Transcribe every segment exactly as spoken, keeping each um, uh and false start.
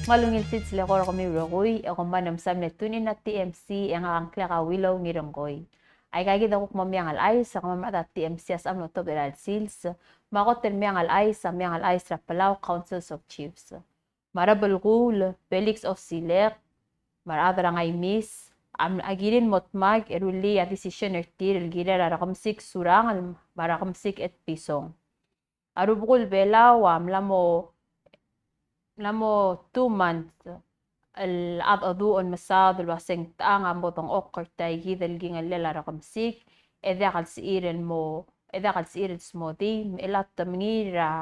Me a ungil sils el eko er kemiu el rokui, e kom mla msa mle tune in er a T M C, e ngak a ngklek a Willow Ngirengkoi. Aika kid a kuk mo Meang el Chais, e kom mla mad er a T M C a sebecham el otobed er a sils, me a kot el Meang el Chais, a Meang el Chais er a Palau Councils of Chiefs. Me a Rebelkuul Felix Osilek, me a rechad er a Ngaimis, a mla kirir el mo dmak e rullii a decision er tir el kirel a Rekemesik Surangel me a Rekemesik Etpison. A Rubekul Belau a mla mo, mla mo two months el cheldecheduch el mesaod el uaseng techang a mo dengchokl er tia kid el kingellel a Rekemesik, e diak el sebechir el mo, e diak el sebechir el smodii, me chelecha te mengiil er a,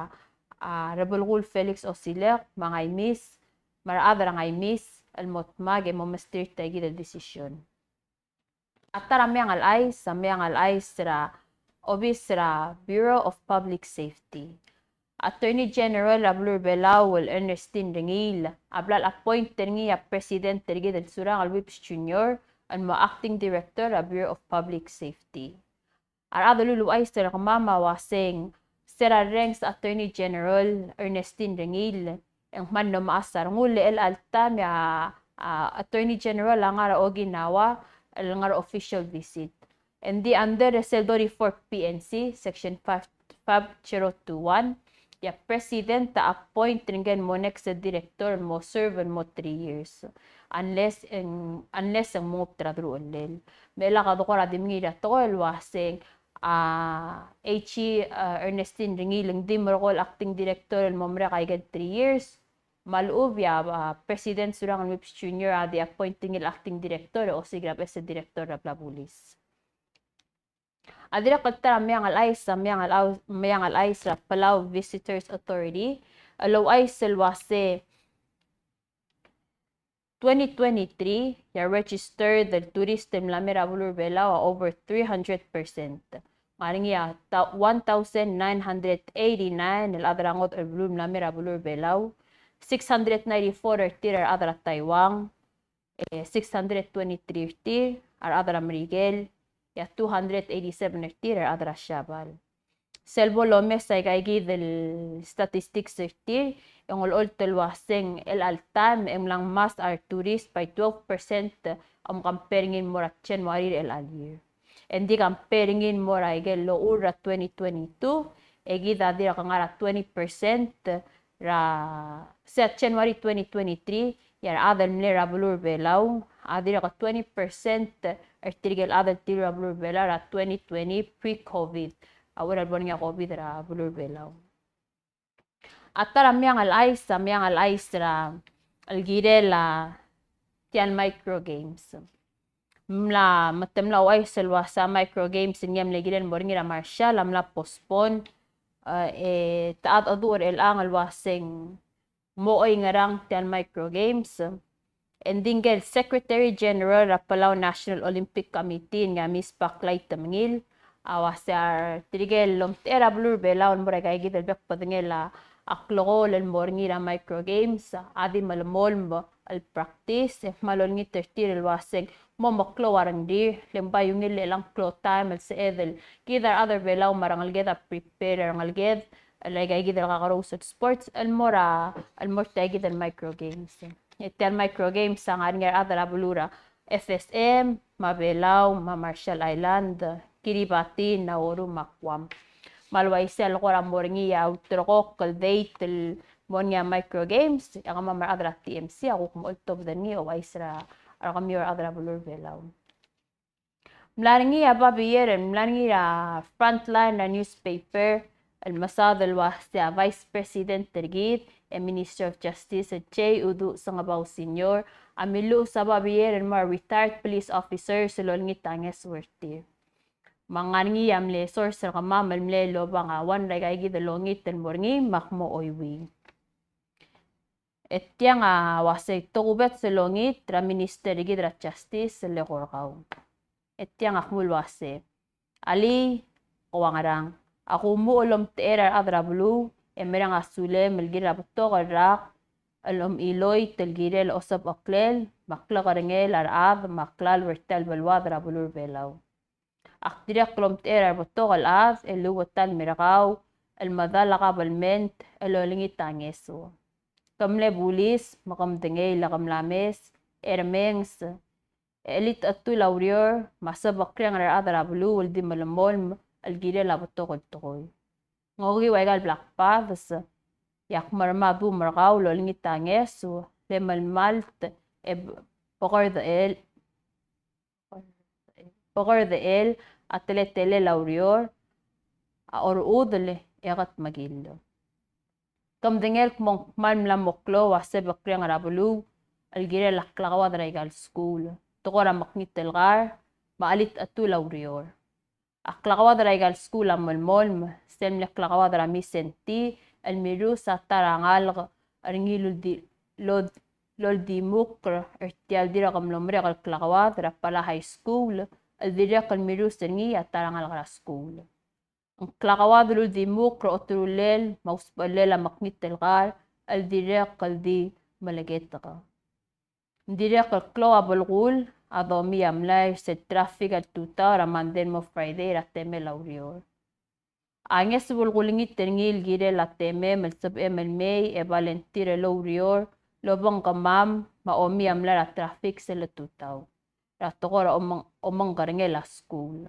a, Rebelkuul Felix Osilek, me a Ngaimis, me a rechad er a Ngaimis, el mo dmak e mo mesterir tia kid el decision. A ta er a Meang el Chais, a Meang el Chais er a obis er a Bureau of Public Safety. Attorney General er a beluu er a Belau el Ernestine Rengiil a bla el appoint er ngii a President er kid el Surangel Whipps Junior el mo Acting Director er a Bureau of Public Safety. A rechad el uluuchais er kemam a uaseng, se er a rrenges a Attorney General Ernestine Rengiil, e ng kmal mlo mechas a rengul e chelecha el taem e a, a, Attorney General a ngar er a Okinawa el ngar er a official visit. Engdi under er sel thirty-four P N C, section five, five zero two one, e a President a appoint er ngii el mo next director el mo serve el mo three years. Unless e ng, unless e ng mengubet er a deruchellel. Me chelecha kede kora di mengiil er a tekoi el uaseng, a, H E, a, Ernestine Rengiil, ng di merekong el acting director el mo merek aike el three years. Me a lechub e a, a, President Surangel Whipps Junior a di appoint er ngii el acting director, e osiik er a beches el director er a bla bulis. A dirrek el ta er a Meang el Chais, a Meang el Chais, Meang el Chais er a Palau Visitors Authority, el ouchais el uase twenty twenty-three, e a registered el tourist el mla mei er a beluu er a Belau a over three hundred percent. Ng ngar er ngii a ta-, one thousand nine hundred eighty-nine el chad er a ngodech el beluu el mla mei er a beluu er a Belau, six hundred ninety-four er tir a rechad er a Taiwan, e six hundred twenty-three er tir a rechad er a Merikel, e a two hundred eighty-seven er tir a rechad er a Siabal. Sel bo lomes aika kid el statistics er tir, e ng olecholt el uaseng chelecha el taem e ng mla ngmasech a retourist by twelve percent, a, compare er ngii el mo er a January er chelecha el year. Engdi compare er ngii el mo er aike el ochur er a twenty twenty-two, e kid a dirk ngar er a twenty percent er a, se er a January twenty twenty-three, e a rechad el mlei er a beluu er a Belau a dirk twenty percent er tirke el chad el tir er a beluu er a Belau er a twenty twenty pre-COVID. A uchei er a lebo er ngii a COVID er a beluu er a Belau. A ta er a Meang el Chais, a Meang el Chais er a, el kirel a tia el Micro Games. Mla, me te mla ouchais el uase a Micro Games el ngii a mle kirel el mo er ngii er a Marshall a mla postpone, e, e te cheldecheduch er chelechang el uaseng mo oingerang tia el Micro Games. Engdi ngike el Secretary General er a Palau National Olympic Committee, ngii a Miss Baklai Temengil, a uase a tirke el omtechei er a beluu er a Belau el mo er aika kid el bek el bedengel a klekool el mo er ngii er a Micro Games a di melemolem el practice, e kmal olengit er tir el uaseng mo meklou a rengrir, le ng bai ungil el chelechang klou a taem el sebeched el kid a rechad er a Belau me a rengeleked a prepare a rengeleked el aika kid el kakerous el sports el mo er a, el mo er tia kid el Micro Games. E tia el Micro Games a ngar er ngii a rechad er a beluu er a F S M, me a Belau, me a Marshall Island, Kiribati, Nauru, me a Guam. Me a le uaisei a le kora mo er ngii a ulterekokl el date el mo er ngii a Micro Games, e kemam a rechad er a T M C a kuk mo oltobed er ngii e ouchais er a, er kemiu a rechad er a beluu er a Belau. Mla er ngii a babier, mla er ngii er a frontline er a newspaper, el mesaod el uase a Vice President er kid, e Minister of Justice, J. Uduch Sengebau Senior, a miluches a babier el mo er a retired police officers el olengit a ngeso er tir. Me ng ngar er ngii a mle source er kemam el mle lobang a one er aika kid el olengit el mo er ngii me ak mo chuieuii. E tiang a uasei tokubets el olengit er a Minister er kid er a Justice el eko er kau. E tiang a kmu el uase, alii, ko ua ngerang, a kumuchel el omtechei er a rechad er a beluu e mereng a sulem el kirel a betok el rak el omechiloit el kirel a osebecheklel me a klekerengel a rechad me a klalo er tia el beluad er a beluu er a Belau. Ak dirrek el omtechei er a rebetok el chad el leuetal me er kau el medal a kabelment el olengit a ngeso. Ke mle bulis me ke medengei el ke mla mes e remenges e chelitechetul a ureor me a sebechekriang er a rechad er a beluu el di melemolem el kirel a betok el tekoi. Ng okiu aika el Black Paths e ak mermang a duum er kau el olengit a ngeso el melemalt e bekerdechel bekerdechel a teletelel a ureor a orechudel e kedmekill. Ke medengei el kmo ng kmal mla mo klou a sebechekriang er a beluu el kirel a klakoad er aika el skuul, tekoi er a mekngit el kar me a chelitechetul a ureor. A klakoad er aika el skuul a melemolem, sel mle klakoad er a Mindszenty el mirruus a ta er a ngalek er ngii el di, lod, loldimukl er tia el dirk mlo merek el klakoad er a Palau High School el dirrek el mirruus er ngii a ta er a ngalek er a skuul. Ng klakoad el uldimukl er a oterulel me a usbechelel a mekngit el kar el dirrek el di meleketek. Ng dirrek el klou a belkul a domes a mlai er sel traffic el tutau er a Monday el mo Friday er a temel a ureor. A ngeso el kulengit er ngii el kirel a temem el sebechem el mei e volunteer el oureor el obengkemam me a omes a mlai er a traffic sel tutau er a tekoi er a omeng, omengkerengel a skuul.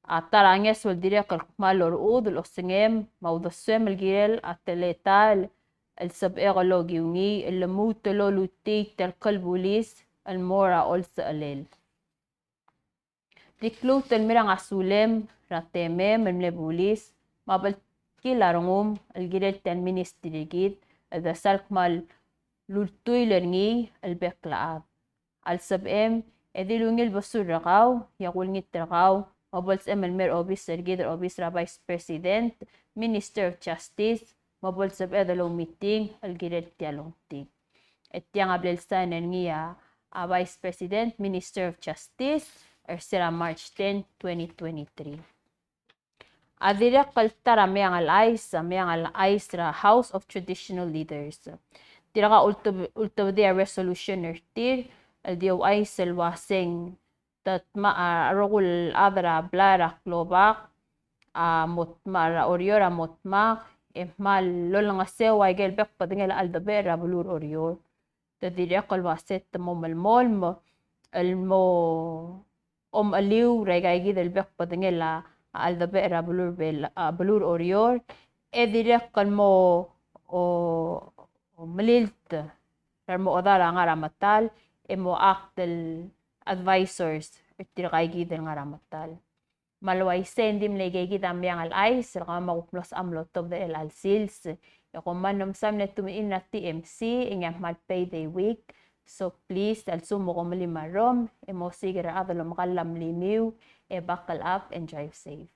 A ta er a ngeso el dirrek el kmal orechudel el osengem me a uldesuem el kirel a teletael el sebechek el okiu ngii el lmuut el olutii tia el klbulis el mo er a olsechelel. Di kluut el mirreng a sulem er a temem el mle bulis me a bltkil a rengum el kirel tia el ministry er kid el desa el kmal ultuil er ngii el bek el chad. A lsebechem e di ungil besul er kau e kulengit er kau me bo lsebechem el mei er a obis er kid, er a obis er a Vice President, Minister of Justice, me bo lsebeched el oumeeting el kirel tia el ongtik. E tiang a bla lesign er ngii a, a Vice President, Minister of Justice, er sel March ten, twenty twenty-three. A dirrek el ta er a meang el chais, a meang el chais er a House of Traditional Leaders. Tirka a ulteb-, ultebedii a resolution er tir el di ouchais el uaseng te dmak a rokui el chad er a blai er a klobak a mo dmak, er a Oreor a mo dmak e kmal olengeseu aike el bek el bedengel a cheldebechel er a beluu er Oreor. Te dirrek el uase te mo melemolem el mo omecheliu er aika kid el bek el bedengel a cheldebechel er a beluu er Bel-, a, beluu er Oreor, e dirrek el mo, o, o melilt er a mo oda er a ngar er a metal e mo act el advisors er tirka kid el ngar er a metal. Me a le uaisei e ng di mle ikei kid a meang el chais er kemam a kuk mlo sebecham el otobed er chelecha el sils. E kom kmal msa mle tumechii er a T M C e ng kmal payday week. So please, a lsekum kom melim a rrom e mosiik er a rechad el omekall a mlimiu e buckle up and drive safe.